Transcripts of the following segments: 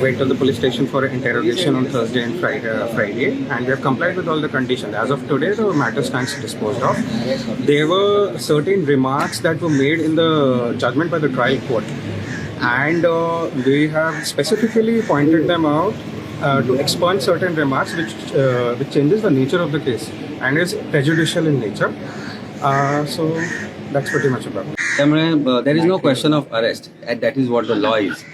Went to the police station for interrogation on Thursday and Friday, and we have complied with all the conditions. As of today, the matter stands disposed of. There were certain remarks that were made in the judgment by the trial court, and we have specifically pointed them out to expunge certain remarks which changes the nature of the case and is prejudicial in nature. So that's pretty much about it. त्यामुळे there is no question of arrest. That is what the law is.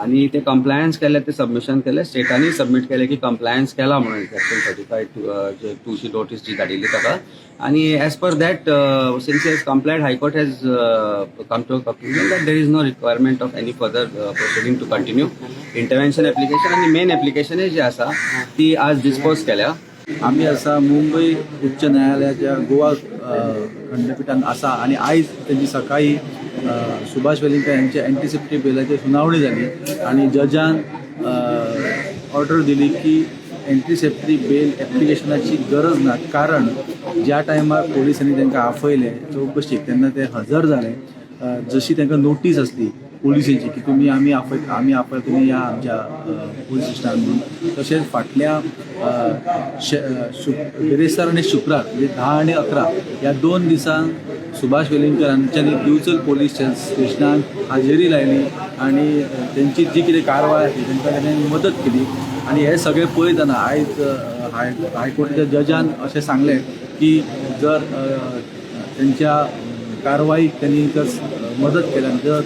आणि ते compliance केले, ते submission केले, स्टेटांनी submit केले की compliance केला म्हणून सेक्शन 35(2) ची नोटीस जी धाडिल्ली ताका. आणि as per that, since has complied, High Court has come to a conclusion that there is no requirement of any further proceeding to continue. Intervention application आणि मेन एप्लिकेशन जे आसा ती आज डिस्पोज केल्या. आमी आसा मुंबय उच्च न्यायालयाच्या गोवा खंडपिठान आसा आनी आयज तेंची सकाळी सुभाष वेलिंगकर यांच्या अँटिसिपेटरी बेलाचेर सुनावणी जाली आनी जजान ऑर्डर दिली की एंटिसिपेटरी बेल एप्लिकेशनाची गरज ना, कारण ज्या टायमार पोलिसांनी तांकां आपयले चवकशेक तेन्ना ते हजर जाले. जशी तांकां नोटीस आसली पोलिसेची की तुमी आमी आपय आमी आपय तुमी या आमच्या पोलीस स्टेशनार म्हणून, तशेंच फाटल्या बिरेस्तार आनी शुक्रार, म्हणजे 10 आनी 11 ह्या 2 दिसांक सुभाष वेलिंगकर हांच्यांनी दिवचल पोलीस स्टेशनान हाजेरी लायली आनी तेंची जी कितें कारवाय आसली तांकां तेणें मदत केली. आनी हे सगळें पळयतना आयज हायकोर्टाच्या जजान अशें सांगलें की जर तेंच्या कारवाईक त्यांनी जर मदत केल्या, जर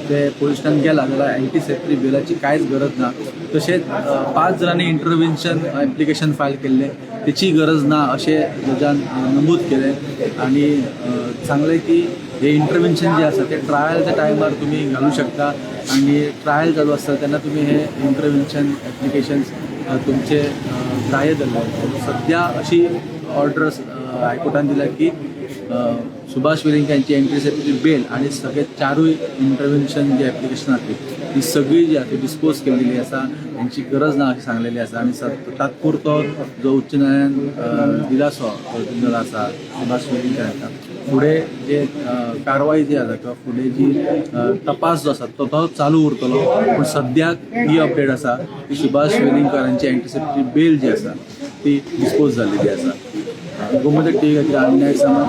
ते पोलीस स्टेशन गेला जाल्यार अँटिसिपेटरी बेलाची कांयच गरज ना. तशेंच पांच जाणांनी इंटरव्हेन्शन एप्लिकेशन फायल केल्लें, तेची गरज ना अशें जजान नमूद केलें आनी सांगलें की हे इंटरव्हेन्शन जे आसा ते ट्रायलच्या टायमार तुमी घालूं शकता आनी ट्रायल चालू आसता तेन्ना तुमी हे इंटरव्हेन्शन एप्लिकेशन्स तुमचे ग्राह्य धरले. सद्या अशी ऑर्डर हायकोर्टान दिल्या की सुभाष वेलिंगकर यांची एंटिसिपेटरी बेल आणि सगळे चारूय इंटरव्हेन्शन जे एप्लिकेशन आसली ती सगळी जी आसा ती डिस्पोज केलेली आसा, हेंची गरज ना अशी सांगलेली आसा. आनी तात्पुरतो जो उच्च न्यायालयान दिलासो दिल्लो आसा सुभाष वेलिंगकर हांकां, फुडें जे कारवाय जी आसा किंवा फुडें जी तपास जो आसा तो तो चालू उरतलो, पूण सद्याक ही अपडेट आसा की सुभाष वेलिंगकर हांची एंटिसिपेटरी बेल जी आसा ती डिस्पोज जाल्लेली आसा. गोमंतक टीव्ही खातीर अन्याय सामान.